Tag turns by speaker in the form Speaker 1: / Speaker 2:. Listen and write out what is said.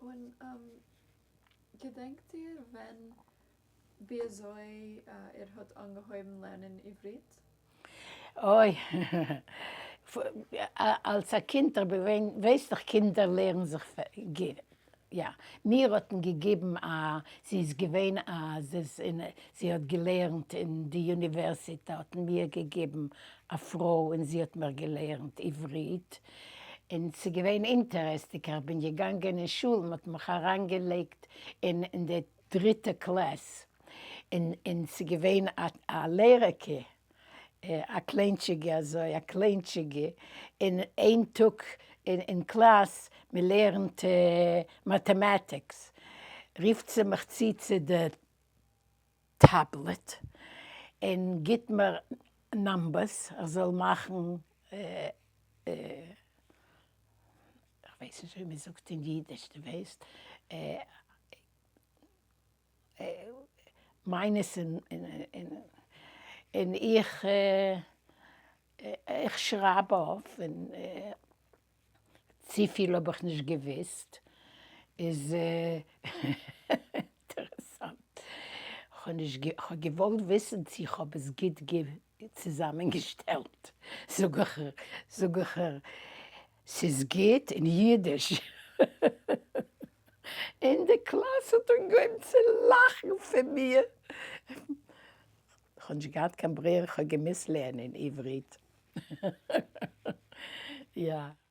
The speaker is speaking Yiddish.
Speaker 1: און געדענקט איר ווען וויאזוי איר האט אנגעהויבן לערנען עברית?
Speaker 2: אוי, אלס א קינד איך בין געווען, ווייסט דאך קינדער לערנען זיך יא, מיר האט מען געגעבן א, זי איז געווען א, זי האט געלערנט אין די אוניווערסיטע האט מען מיר געגעבן א פרוי און זי האט מיר געלערנט עברית, און ס'איז געווען interesting, איך בין געגאנגען אין שול, מען האט מיך אריינגעלייגט אין די דריטע class, און ס'איז געווען א לערערקע, א קליינטשיגע אזוי, א קליינטשיגע, און איין טאג אין class, מען לערנט mathematics, רופט זי מיך צו צו די tablet, און גיט מיר numbers איך זאל מאכן, איך ווייס נישט ווי מען זאגט אין אידיש, דו ווייסט, minus און איך איך שרייב אויף און צופיל האב איך נישט געוויסט איז אינטערעסאנט כ'האב נישט כ'האב געוואלט וויסן צו איך האב עס גוט צוזאמען געשטעלט זאג איך איר זאג איך איר ס'איז גוט אין אידיש. און די class האט אנגעהויבן צו לאכן פון מיר. כ'האב נישט געהאט קיין ברירה, כ'האב געמוזט לערנען עברית. יא.